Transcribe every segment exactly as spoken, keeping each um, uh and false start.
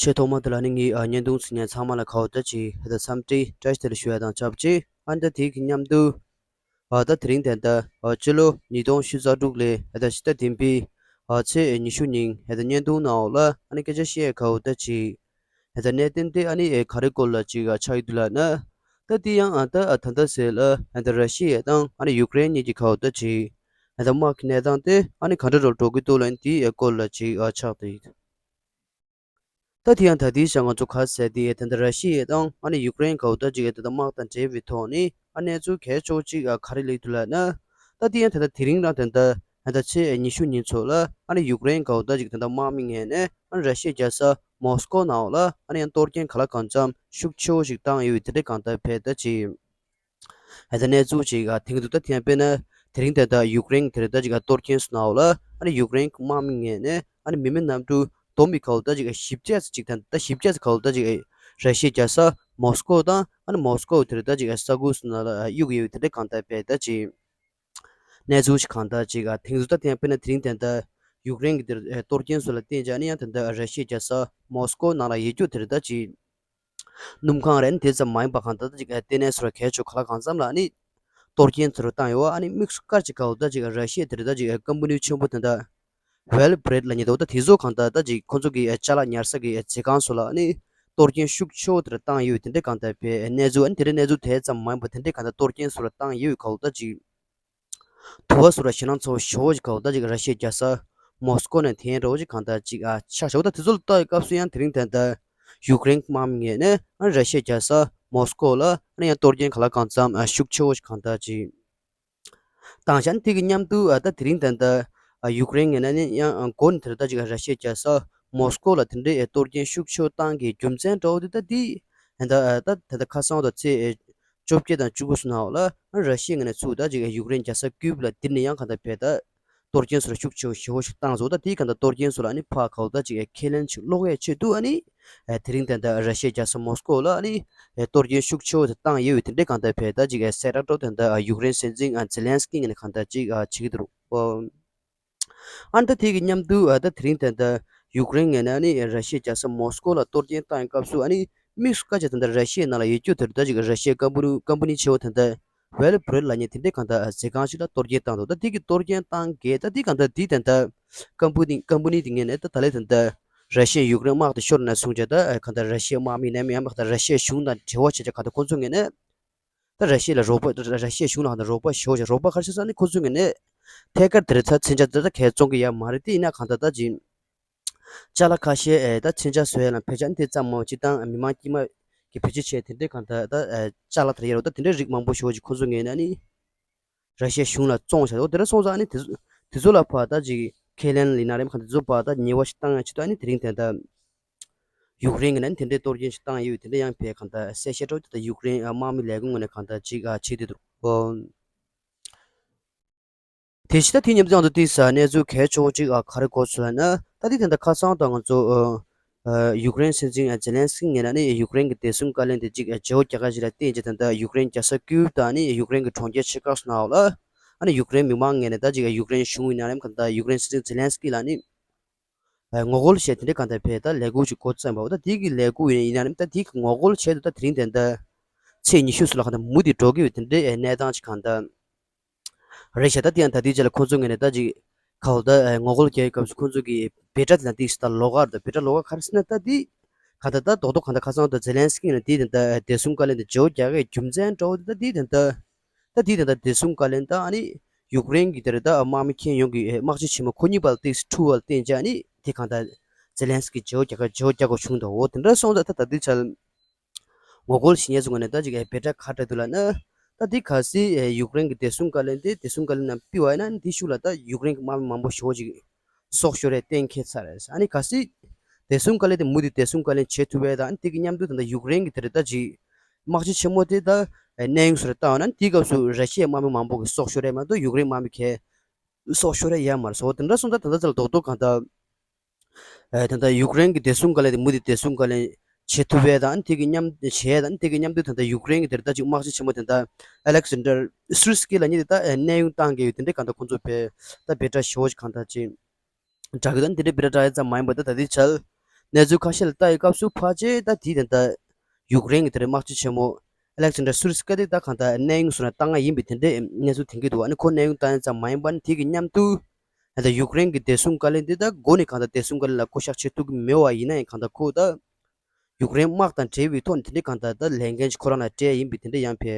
ཆེས་ཐོག་མ་དེ་ལ་ནི་ངས་ཨ་བརྙན་ཐུང་གཟིགས་མཁན་ཚང་མ་ལ་ཁ་བ་བརྡ་ཅིག་ཧེ་ད་འཚམས་འདྲི་བཀྲ་ཤིས་བདེ་ལེགས་ཞུ་ཡ་དང་ཆབས་ཅིག་ཨ་ནི་ད་དེ་གི་མཉམ་དུ་ཨ་ད་དེ་རིང་དེ་འདྲ་ཨ་སྤྱི་ལོ་ཉིས་སྟོང་ཉི་ཤུ་རྩ་དྲུག་ལོའི་ཧེ་ད་ཕྱི་ཟླ་བདུན་པའི་ཨ་ཚེས་ཉི་ཤུ་ཉིན་ཧེ་ད་བརྙན་ཐུང་ནང་འོག་ལ་ཨ་ནི་སྐད་ཆ་བཤད་ཡ་ཁ་བ་བརྡ་ཅིག་ཧེ་ད་གནད་དོན་དེ་ཨ་ནི་ཨེ་ག་རེ་སྐོར་ལ་ཅིག་ཨ་ཆགས་ཡོད་འདུག་ལབ་ན། ད་དེ་ཡང་ཨ་ད་ཨ་ད་ལྟ་ཟེར་ལ་ཨ་ད་ར་ཤི་ཡ་དང་ཨ་ནི་ཡུཀ་རེན་གཉིས་ཀྱི་ཁ་བ་བརྡ་ཅིག་ཨ་ད་དམག་གི་གནས་སྟངས་དེ་ཨ་ནི་ག་འདྲ་རུ་འགྲོ་གི་འདུག་ལབ་ན་དེའི་ཨེ་སྐོར་ལ་ཅིག་ཨ་ཆགས་བསྡད་ཡོད། ད་དེ་ཡང་ད་ལྟའི་ཆར་ང་ཚོ་ག་ཟེར་དེ་ད་ལྟ་ར་ཤི་ཡ་དང་ཨ་ནི་ཡུཀ་རེན་ག་བ་ད་ཅིག་ད་ལྟ་དམག་དང་འབྲེལ་བའི་ཐོག་ནས་ཨ་གནས་ཚུལ་གལ་ཆེ་བོ་ཅིག་ཨ་ག་རེ་སླེབས་འདུག་ལབ་ན། ད་དེ་ཡང་ད་ལྟ་དེ་རིང་རང་ད་ལྟ་ད་ལྟ་ཚེས་ཉི་ཤུ་ཉིན་ཚོ་ལ་ཨ་ནི་ཡུཀ་རེན་ག་བ་ད་ཅིག་ད་ལྟ་དམག་མི་ངོས་ནས་ཨ་ནི་ར་ཤི་ཡའི་རྒྱལ་ས་མོ་སི་ཀོ་ནང་ལ་ཨ་ནི་ཡང་གཏོར་སྐྱོན་གང་ལ་གང་འཚམ་ཤུགས་ཆེ་བོ་ཞིག་བཏང་ཡོད་པའི་དེ་འདྲའི་གང་ལྟར་བས་ད་ཅིག་ཨ་ད་གནས་ཚུལ་ཅིག་ཨ་ཐེངས་འདུག་ད་ཐེངས་དཔེར་ན་དེ་རིང་ད་ལྟ་ཡུཀ་རེན་དེར་ད་ཅིག་ཨ་གཏོར་སྐྱོན་སོང་ནའོ་ལ་ཨ་ནི་ཡུཀ་རེན་དམག་མི་ངོས་ནས་ཨ་ནི་མི་མེད་གནམ་གྲུ་བསྡོམས་པའི་ཁ་ལ་ད་ཅིག་ཨ་བཞི་བརྒྱ་ཙམ་ཅིག་དང་ད་བཞི་བརྒྱ་ཙམ་ཁ་ལ་ད་ཅིག་ཨ་ར་ཤི་ཡའི་རྒྱལ་ས་མོ་སི་ཀོ་དང་ཨ་ནི་མོ་སི་ཀོ་དེར་ད་ཅིག་ཨ་ས་ཁུག་སོང་ན་ལ་ཨ་གཡུག་ཡོད་དེ་འདྲ་གང་ལྟར་བས་ད་ཅིག་གནས་ཚུལ་ཅིག་གང་ལྟར་ཅིག་ཨ་ཐེངས་འདུག་ད་ཐེངས་དཔེར་ན་དེ་རིང་ད་ལྟ་ཡུཀ་རེན་གྱི་དེར་ཨ་གཏོར་སྐྱོན་སོགས་ལ་བརྟེན་བྱས་ཨ་ནི་ཡང་ད་ལྟ་ཨ་ར་ཤི་ཡའི་རྒྱལ་ས་མོ་སི་ཀོ་ནང་ལ་ཡོད་རྒྱུ་དེར་ད་ཅིག་སྣུམ་ཁང་རེད། དེ་ཙམ་མ་ཡིན་པ་གང་ལྟར་ཅིག་ལྟེ་གནས་སོགས་གལ་ཆེ་གང་ལ་གང་འཚམ་ལ་ནི་གཏོར་སྐྱོན་ཚུར་བཏང་ཡོད་པ། ཨ་ནི་དམིགས་སུ་བཀར་ཅིག་ག་ལ་ད་ཅིག་ར་ཤི་ཡ་དེ་རེད་ད་ཅིག་ཀམ་པ་ནི་ཆེན་པོ་དེ་འདྲ་ཝེལ་བྷི་རེད་ལབ་མཁན་འདུག་ད་དེ་ཚོ་གང་ལྟར་ད་ཅིག་ཁོ་ཚོ་གི་ཅ་ལག་ཉར་ས་གི་བྱེད་སྒང་སོགས་ལ་ནི་གཏོར་སྐྱོན་ཤུགས་ཆེ་བོ་དེ་འདྲ་བཏང་ཡོད་དེ་འདྲའི་གང་ལྟར་བས་གནས་ཚུལ། ཨ་ནི་དེ་འདྲའི་གནས་ཚུལ་དེ་ཙམ་མ་ཡིན་པ་དེ་འདྲའི་གང་ལྟར་གཏོར་སྐྱོན་ཚུར་བཏང་ཡོད་ག་ལ་ད་ཅིག་དུ་བ་སུ་ར་ཞེད་སྣང་ཚ་བོ་ཞེ་བོ་ཞིག་ག་ལ་ད་ཅིག་ར་ཤི་ཡའི་རྒྱལ་ས་མོ་སི་ཀོ་ནས་ཐོན་འགྲོ་བ་ཞིག་གང་ལྟར་ཅིག་ཨ་ཆགས་བཞག་ད་དེ་ཚོ་ལ་ལྟ་བའི་སྐབས་སུ་ཡང་དེ་རིང་ད་ལྟ་ཡུཀ་རེན་དམག་མི་ངོས་ནས་ཨ་ར་ཤི་ཡའི་རྒྱལ་ས་མོ་སི་ཀོ་ལ་ཨ་ནི་ཡང་གཏོར་སྐྱོན་གང་ལ་གང་འཚམ་ཨ་ཤུགས་ཆེ་བོ་ཞིག་གང་ལྟར་ཅིག་བཏང་བཞག་ཨ་ནི་དེ་གི་མཉམ་དུ་ཨ་ད་དེ་རིང་ད་ལྟ་ཨ་ཡུཀ་རེན་ངོས་ནས་ནི་ཡང་ཨ་འགོ་ནས་དེ་ལ་ད་ཅིག་ཨ་ར་ཤི་ཡའི་རྒྱལ་ས་མོ་སི་ཀོ་ལ་དེ་འདྲའི་ཨ་གཏོར་སྐྱོན་ཤུགས་ཆེ་བོ་བཏང་གི་རྒྱུ་མཚན་འདྲ་བོ་དེ་ད་དེ་ད་ལྟ་ཨ་ད་ད་ལྟ་ཁ་སང་བ་དང་ཚེས་བཅོ་བརྒྱད་དང་བཅུ་དགུ་སོང་ནའོ་ལ་ཨ་ར་ཤི་ཡའི་ངོས་ནས་ཚུར་ད་ཅིག་ཡུཀ་རེན་རྒྱལ་ས་ཀིབ་ལ་དེ་ནས་ཡང་གང་ལྟར་བས་ད་གཏོར་སྐྱོན་སོགས་ཤུགས་ཆེ་བོ་ཞེ་བོ་ཞིག་བཏང་སོང་། ད་དེའི་གང་ལྟར་གཏོར་སྐྱོན་སོགས་ལ་ཨ་ནི་ཕར་ག་ལ་ད་ཅིག་ཁས་ལེན་ཞིག་སློག་ཡས་ཆེད་དུ་ཨ་ནི་དེ་རིང་ད་ལྟ་ར་ཤི་ཡའི་རྒྱལ་ས་མོ་སི་ཀོ་ལ་ཨ་ནི་གཏོར་སྐྱོན་ཤུགས་ཆེ་བོ་དེ་བཏང་ཡོད་པའི་དེ་འདྲའི་གང་ལྟར་བས་ད་ཅིག་གསལ་བསྒྲགས་འདྲ་བོ་ད་ལྟ་ཡུཀ་རེན་སྲིད་འཛིན་ཛེ་ལན་སི་ཀི་ངོས་ནས་གང་ལྟར་ཅིག་བྱེད་ཀྱི་འདུག་ཨ་ནི་ད་དེ་གི་མཉམ་དུ་ཨ་ད་དེ་རིང་ད་ལྟ་ཡུཀ་རེན་ངོས་ནས་ཨ་ནི་ར་ཤི་ཡའི་རྒྱལ་ས་མོ་སི་ཀོ་ལ་གཏོར་སྐྱོན་བཏང་བའི་སྐབས་སུ་ཨ་ནི་དམིགས་སུ་བཀར་བྱས་ད་ལྟ་ར་ཤི་ཡའི་ནང་ལ་ཡོད་རྒྱུ་དེར་ད་ཅིག་ར་ཤི་ཡའི་ཀམ་པ་ནི་ཀམ་པ་ནི་ཆེ་བོ་དེ་འདྲ་ཝེལ་བྷི་རེད་ལབ་མཁན་དེ་འདྲའི་གང་ལྟར་མཛད་ཁང་ཞིག་ལ་གཏོར་སྐྱོན་བཏང་འདུག་ད་དེ་གི་གཏོར་སྐྱོན་བཏང་གས་ད་དེ་གང་ལྟར་དེ་ད་ལྟ་ཀམ་པ་ནི་ཀམ་པ་ནི་དེ་ངོས་ནས་ད་ད་ལས་ད་ལྟ་ར་ཤི་ཡའི་ཡུཀ་རེན་དམག་དེ་ཤོར་ནས་བཟུང་བྱས་ད་གང་ལྟར་ར་ཤི་ཡའི་དམག་མི་ནས་མི་ཡང་གང་ལྟར་ར་ཤི་ཡའི་གཞུང་དང་འབྲེལ་བ་བྱས་བྱས་གང་ལྟར་ཁོང་ཚོ་ངོས་ནས་ད་ར་ཤི་ཡ་ལ་རོགས་པ་ར་ཤི་ཡའི་གཞུང་ལ་གང་ལྟར་རོགས་པ་ཞུ་བྱས་རོགས་པ་ཁ་ཤས་ས་ནི་ཁོ་ཚོའི་ངོས་ནས་ཐད་ཀར་དེར་ད་མཚོན་ཆ་དེ་ད་གས་བཙོང་གི་ཡ་མ་རེད། དེ་ཡིན་ན་གང་ལྟར་ད་ཅིག་ཅ་ལག་ཁ་ཤས་ཨེ་ད་མཚོན་ཆ་བཟོ་ཡ་ལ་ཕལ་ཆེར་ཨ་ནི་དེ་ཙམ་མང་བ་སྤྱིར་བཏང་མི་མང་དཀྱུས་མ་གི་བེད་སྤྱོད་བྱས་དེ་འདྲའི་གང་ལྟར་ད་ཨེ་ཅ་ལག་དེར་ཡ་རོ་ད་དེ་འདྲའི་རིགས་མང་པོ་ཞུ་བ་ཅིག་ཁོ་ཚོའི་ངོས་ནས་ཨ་ནི་ར་ཤི་ཡའི་གཞུང་ལ་བཙོང་བྱས་འོ་དེ་འདྲ་སོང་ཙང་ཨ་ནི་དེ་ཚོ་དེ་ཚོ་ལ་ཕར་ད་ཅིག་ཁས་ལེན་ལ་ཡིན་ན་རེམ་གང་དེ་ཚོ་ཕར་ད་ཉེས་པ་ཞིག་བཏང་ཡ་ཆེད་དུ་ཨ་ནི་དེ་རིང་དེ་འདྲ། ཡུཀ་རེན་གྱི་ནང་དེ་འདྲའི་གཏོར་སྐྱོན་ཞིག་བཏང་ཡོད་དེ་འདྲ་ཡང་བས་གང་ལྟར་གསལ་བཤད་འདྲ་བོ་དེ་ལྟར་ཡུཀ་རེན་དམག་མི་ལས་ཁུངས་ངོས་ནས་གང་ལྟར་ཅིག་ཨ་བྱེད་བསྡད་འདུག་ཨོ། དེ་ཕྱི་ད་དེ་མཉམ་དུ་ཡང་དུ་ཏིག་ས་གནས་ཚུལ་གལ་ཆེ་བོ་ཅིག་ཨ་ག་རེ་གོ་སོང་ལབ་ན་ད་དེ་དེ་འདྲ་ཁ་སང་དང་ང་ཚོ་ཨ་ཨ་ཡུཀ་རེན་སྲིད་འཛིན་ཨ་ཛེ་ལན་སི་ཀི་ངོས་ནས་ནི་ཡུཀ་རེན་གྱི་བདེ་སྲུང་བཀའ་བློན་དེ་ཅིག་ཨ་བརྗེ་པོ་རྒྱག་ག་ཞིག་ལ་བརྟེན་བྱས་ད་ལྟ་ཡུཀ་རེན་རྒྱལ་ས་ཀིའུ་དང་ནི་ཡུཀ་རེན་གྱི་གྲོང་ཁྱེར་ཆེ་ཁག་སོགས་ནང་ལ་ཨ་ནི་ཡུཀ་རེན་མི་མང་ངོས་ནས་ད་ཅིག་ཨ་ཡུཀ་རེན་གཞུང་ཡིན་ན་རེམ་གང་ལྟར་ཡུཀ་རེན་སྲིད་འཛིན་ཛེ་ལན་སི་ཀི་ལ་ནི། ཨ་ངོ་རྒོལ་བྱས་དེ་འདྲའི་གང་ལྟར་བས་ད་ལས་འགུལ་ཅིག་འགོ་བརྩམས་པ་འོ་ད་དེ་གི་ལས་འགུལ་ཡིན་ཡིན་ན་ནི་ད་དེ་གི་ངོ་རྒོལ་བྱས་འདུག་ད་དེ་རིང་དེ་འདྲ་ཚེས་ཉི་ཤུ་སུ་ལ་གང་ལྟར་མུ་མཐུད་འགྲོ་གི་ཡོད་དེ་འདྲའི་གནས་སྟངས་ཅིག་གང་ལྟར་རེད་ཤག་ད་དེ་ཡང་ད་དེའི་རྗེས་ལ་ཁོང་ཚོ་ངོས་ནས་ད་ཅིག་ག་འོ་ད་ངོ་རྒོལ་རྒྱག་སྐབས་སུ་ཁོང་ཚོ་གི་བེ་ཏྲ་དེ་ན་དེ་ཞིག་ད་ལོགས་ཀ་རེད། ད་བེ་ཏྲ་ལོགས་ཀ་ག་རེ་ཟེར་ན་ད་དེ་གང་ལྟར་ད་རྡོག་རྡོག་གང་ལྟར་ཁ་སང་ད་ཛེ་ལན་སི་ཀི་ནས་དེ་དེ་འདྲ་བདེ་སྲུང་བཀའ་བློན་དེ་བརྗེ་པོ་རྒྱག་གི་རྒྱུ་མཚན་འདྲ་བོ་དེ་ད་དེ་དེ་འདྲ། ད་དེའི་དེ་འདྲ་བདེ་སྲུང་བཀའ་བློན་དང་ཨ་ནི་ཡུཀ་རེན་གྱི་དེ་རེད་ད་དམག་མི་ཁྱོན་ཡོངས་ཀྱི་དམག་སྤྱི་ཆེན་མོ་ཁོ་གཉིས་བར་ཏིག་ཐུག་པ་ལ་བརྟེན་བྱས་ཨ་ནི་དེ་གང་ལྟར་ཛེ་ལན་སི་ཀི་བརྗེ་པོ་རྒྱག་ག་བརྗེ་པོ་རྒྱག་དགོས་བྱུང་འདུག་འོ་དེ་འདྲ་སོང་ཙང་ད་ད་ལྟའི་ཆར་ངོ་རྒོལ་བྱེད་མཁན་ཚོ་ངོས་ནས་ད་ཅིག་བེ་ཏྲ་ག་རེ་འདུག་ལབ་ན་ད་དེ་གལ་སྲིད་ཡུཀ་རེན་གྱི་བདེ་སྲུང་བཀའ་བློན་དེ་བདེ་སྲུང་བཀའ་བློན་ནང་ཕུད་པ་ཡིན་ན་དེ་ཤུགས་ལ་ད་ཡུཀ་རེན་གྱི་དམག་མི་མང་པོ་ཞེ་པོ་ཅིག་སྲོག་ཤོར་ཡས་གཏན་འཁེལ་ཚར་རེད། ཨ་ནི་གལ་སྲིད་བདེ་སྲུང་བཀའ་བློན་དེ་མུ་མཐུད་བདེ་སྲུང་བཀའ་བློན་བྱེད་ཐུབ་པ་དང་ཨ་ནི་དེ་གི་མཉམ་དུ་ད་ལྟ་ཡུཀ་རེན་གྱི་དེ་རེད་ད་ཅིག་དམག་སྤྱི་ཆེན་མོ་དེ་ད་གནས་དབྱུང་སོགས་རེ་བཏང་བ་ན་དེའི་སྐབས་སུ་ར་ཤི་ཡའི་དམག་མི་མང་པོ་གི་སྲོག་ཤོར་ཡས་མ་གཏོགས་ཡུཀ་རེན་དམག་མི་གས་སྲོག་ཤོར་ཡས་ཡོད་མ་རེད་ཟེར་བ་དེ་འདྲ་སོང་ཙང་ད་ལྟ་ཚར་ལ་རྡོག་རྡོག་གང་ལྟར་ཨ་ད་ལྟ་ཡུཀ་རེན་གྱི་བདེ་སྲུང་བཀའ་བློན་དེ་མུ་མཐུད་བདེ་སྲུང་བཀའ་བློན་བྱེད་ཐུབ་པ་དང་ཨ་ནི་དེ་གི་མཉམ་བྱས་དང་ཨ་ནི་དེ་གི་མཉམ་དུ་ད་ལྟ་ཡུཀ་རེན་གྱི་དེ་རེད་ད་ཅིག་དམག་སྤྱི་ཆེན་མོ་དེ་ད་ཨ་ལེག་སན་ཌར་སུ་རི་སི་ཀི་ལབ་མཁན་དེ་ད་གནས་དབྱུང་བཏང་གི་ཡོད་དེ་འདྲའི་གང་ལྟར་ཁོང་ཚོ་བས་ད་བེ་ཏྲ་ཞེ་པོ་ཅིག་གང་ལྟར་ཅིག་འདྲ་གི་ད་འདི་འདྲའི་བེ་ཏྲ་འདྲ་ཡ་ཙམ་མ་ཡིན་པར་ད་ད་ལྟའི་ཆར་ གནས་ཚུལ་ཁ་ཤས་ལ་ལྟ་ཡི་སྐབས་སུ་ཕལ་ཆེར་ད་དེ་དེ་འདྲ་ཡུཀ་རེན་གྱི་དེ་འདྲའི་དམག་སྤྱི་ཆེན་མོ་ཨ་ལེག་སན་ཌར་སུ་རི་སི་ཀ་དེ་ད་གང་ལྟར་གནས་དབྱུང་བཟོ་ནས་བཏང་ཡ་ཡིན་པའི་དེ་འདྲའི་གནས་ཚུལ་ཐོན་གྱི་འདུག་ཨ་ནི་ཁོ་གནས་དབྱུང་བཏང་ཡ་ཙམ་མ་ཡིན་པ་ནི་དེ་གི་མཉམ་དུ་ད་ཡུཀ་རེན་གྱི་བདེ་སྲུང་བཀའ་བློན་དེ་ད་འགོ་ནས་གང་ལྟར་བདེ་སྲུང་བཀའ་བློན་ལ་བསྐོ་གཞག་བྱེད་ཐུབ་ཀྱི་མེད་པ་ཡིན་ན་ཡང་གང་ལྟར་ཁོ་ད་ཡུཀ་རེན་དམག་དང་འབྲེལ་བའི་ཐོག་ནས་དེ་འདྲའི་གང་ལྟར་ད་ལས་འགན་ཞིག་ཁོ་རང་ལ་སྤྲད་ཡིན་པའི་དེ་འདྲ་ཡང་ཕེ་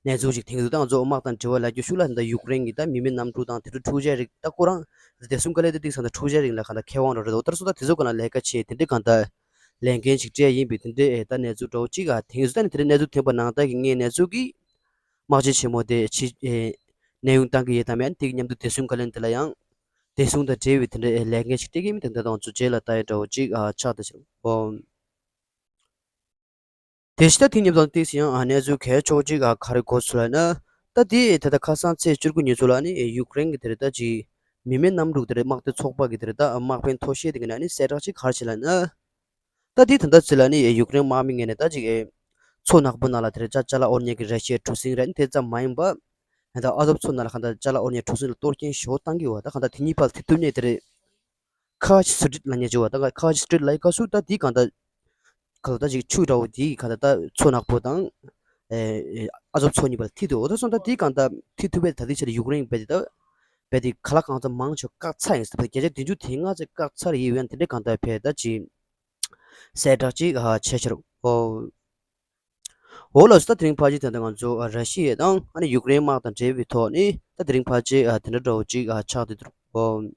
གནས་ཚུལ་ཞིག་ཐོན་གྱི་འདུག་ད་ང་ཚོ་དམག་དང་འབྲེལ་བ་ལབ་རྒྱུ་ཤུགས་ལ་ད་ཡུཀ་རེན་གྱི་ད་མི་མེད་གནམ་གྲུ་དང་དེ་ཚོ་འཕྲུལ་ཆས་རིགས་ད་ཁོ་རང་བདེ་སྲུང་བཀའ་བློན་དེ་ཏིག་ཙམ་ད་འཕྲུལ་ཆས་རིགས་ལ་གང་ལྟར་མཁས་དབང་འདྲ་རེད་འདུག་ད་སོ་ད་དེ་ཚོ་གང་ལ་ལས་ཀ་བྱེད་དེ་འདྲའི་གང་ལྟར་ལས་འགན་ཞིག་སྤྲད་ཡིན་པའི་དེ་འདྲའི་ཨེ་ད་གནས་ཚུལ་འདྲ་བོ་ཅིག་ཨ་ཐོན་གྱི་འདུག་ད་ནི་དེ་འདྲའི་གནས་ཚུལ་ཐོན་པ་ནང་ལྟར་གྱི་ངའི་གནས་ཚུལ་གྱིས་དམག་སྤྱི་ཆེན་མོ་དེ་ཕྱི་ཨེ་གནས་དབྱུང་བཏང་གི་ཡོད་དམ་ཡང་དེ་གི་མཉམ་དུ་བདེ་སྲུང་བཀའ་བློན་དེ་ལ་ཡང་བདེ་སྲུང་དང་འབྲེལ་བའི་དེ་འདྲའི་ལས་འགན་ཞིག་སྤྲད་ཀྱི་མིན་དེ་འདྲ་དང་ཚོ་རྗེས་ལ་ལྟ་ཡ་འདྲ་བོ་ཅིག་ཨ་ཆགས་བསྡད་ཤག་ཨོ། དེ་བཞིན་ད་དེ་མཉམ་དུ་ཏོག་ཙམ་ཡང་ཨ་གནས་ཚུལ་གལ་ཆེ་བ་ཅིག་ཨ་ག་རེ་གོ་ཚུལ་ལབ་ན། ད་དེ་ད་ལྟ་ཁ་སང་ཚེས་བཅུ་དགུ་ཉིན་ཚོ་ལ་ནི་ཡུཀ་རེན་གྱི་དེ་རེད་ད་ཅིག་མི་མེད་གནམ་གྲུ་དེ་རེད་དམག་སྡེ་ཚོགས་པ་གི་དེ་རེད་ད་དམག་དཔོན་མཐོ་ཤོས་དེ་གི་ནང་ནས་གསལ་བསྒྲགས་ཅིག་ག་རེ་བྱས་ལབ་ན། ད་དེ་ད་ལྟ་ཚེ་ལ་ནི་ཡུཀ་རེན་དམག་མི་ངོས་ནས་ད་ཅིག་ཨེ་མཚོ་ནག་པོ་ནང་ལ་དེ་རེད་ཅ་ཅ་ལག་དབོར་མཁན་གྱི་ར་ཤི་ཡའི་གྲུ་གཟིངས་རེད་དེ་ཙམ་མ་ཡིན་པ། ད་ཨ་ཛོབ་མཚོ་ནང་ལ་གང་ལྟར་ཅ་ལག་དབོར་མཁན་གྲུ་གཟིངས་ལ་གཏོར་སྐྱོན་ཞེ་པོ་བཏང་གི་ཡོད་པ་ད་གང་ལྟར་དེ་གཉིས་བར་ཐེ་གཏུབ་ནས་དེ་རེད། ཁ་ཆེ་སི་ཊི་རིཊ་ལབ་མཁན་ཅིག་ཡོད་པ་ད་ཁ་ཆེ་སི་ཊི་རིཊ་ལབ་ཡི་སྐབས་སུ་ད་དེའི་གང་ལྟར། གང་ལྟར་ཅིག་ཆུ་འདྲ་བོ་དེའི་གང་ལྟར་ད་མཚོ་ནག་པོ་དང་། ཨེ་ཨེ་ཨ་ཛོབ་མཚོ་གཉིས་བར་ཐིག་འདུག་འོ་ད་སོང་ད་དེའི་གང་ལྟར་ཐིག་ཐུབ་པའི་ད་ལྟའི་ཆར་ཡུཀ་རེན་རྦད་དེ་ད། རྦད་དེ་ཁ་ལག་གང་ཚ་མང་ཆེ་བཀག་ཚར་ཡིན་ཟེར་བ་བརྒྱ་ཆ་བདུན་ཅུ་དེ་ལྔ་ཙམ་བཀག་ཚར་ཡིན་ཡང་དེ་འདྲའི་གང་ལྟར་ཕེ་ད་ཅིག་གསལ་བསྒྲགས་ཅིག་ཧ་ཆེ་ཆེ་རུ་འོ། འོ་ལགས་སོ་ད་དེ་རིང་ཕལ་ཆེར་ད་ལྟ་ང་ཚོ་ཨ་ར་ཤི་ཡ་དང་ཨ་ནི་ཡུཀ་རེན་དམག་དང་འབྲེལ་བའི་ཐོག་ནས་ད་དེ་རིང་ཕལ་ཆེར་ཨ་དེ་འདྲ་འདྲ་བོ་ཅིག་ཨ་ཆགས་བསྡད་འདུག་འོ།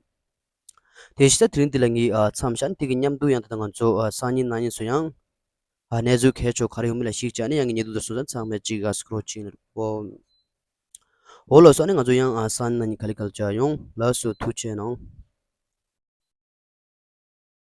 དེ་བཞིན་ད་དེ་རིང་འདི་ལ་ངས་ཨ་མཚམས་བཞག་དེ་གི་མཉམ་དུ་ཡང་ད་ལྟ་ང་ཚོ་ཨ་སང་ཉིན་གནངས་ཉིན་སུ་ཡང་ཨ་གནས་ཚུལ་གལ་ཆེ་ག་རེ་ཡོང་མིན་ལ་གཞིགས་བྱས་ནས་ཡང་ངས་ཉེ་དུ་དུ་སོང་ཙང་ཚང་མས་ཅིག་ཨ་སྐོར་ཅིག་ནས་འོ། འོ་ལགས་སོ་ཨ་ནི་ང་ཚོ་ཡང་ཨ་སང་ཉིན་གནངས་ཉིན་ག་ལེ་ག་ལེ་མཇལ་ཡོང་ལགས་སོ་ཐུགས་རྗེ་གནང་།